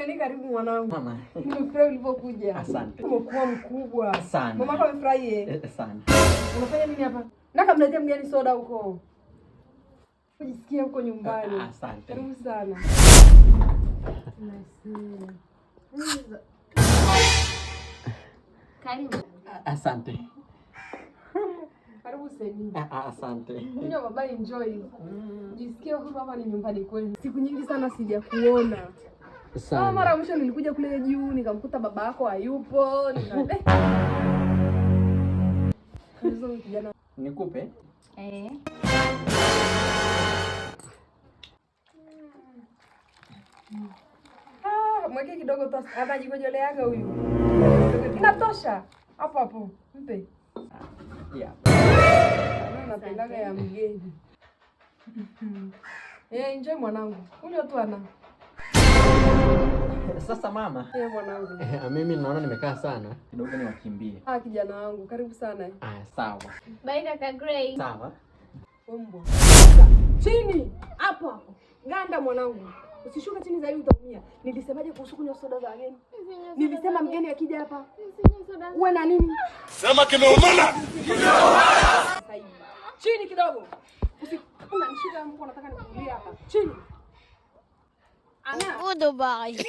Seni, karibu mwanangu. Mama. Nimefurahi ulipokuja. Asante. Umekuwa mkubwa. Sana. Mama yako amefurahi eh? Eh, sana. Unafanya nini hapa? Naka mletea mgeni soda huko. Jisikie huko nyumbani. Asante. Karibu sana. Karibu. Asante. Karibu Seni. Asante. Kunywa baba, enjoy. Jisikie huru, hapa ni nyumbani kwenu. Siku nyingi sana sijakuona. Sana. Mara ya mwisho nilikuja kule juu nikamkuta baba yako hayupo. Nika Hizo kijana. Nikupe? Eh. Ah, mweke kidogo tu atajikojoleaga huyu. Inatosha. Hapo hapo. Mpe. Yeah. Napendaga ya mgeni. Eh, enjoy mwanangu. Kunywa tu ana. Sasa mama. Eh, mwanangu. Mimi naona nimekaa sana. Kidogo niwakimbie. Ah, kijana wangu, karibu sana. Ah, sawa. Bye kaka Gray. Sawa. Mbwa. Chini. Hapo hapo. Ganda mwanangu. Usishuke chini zaidi utaumia. Nilisemaje kuhusu kunywa soda za wageni? Nilisema mgeni akija hapa uwe na nini? Sema kimeumana. Sasa hivi. Chini kidogo. Unanishika mbwa, nataka nikuulie hapa. Chini. Ana. Goodbye.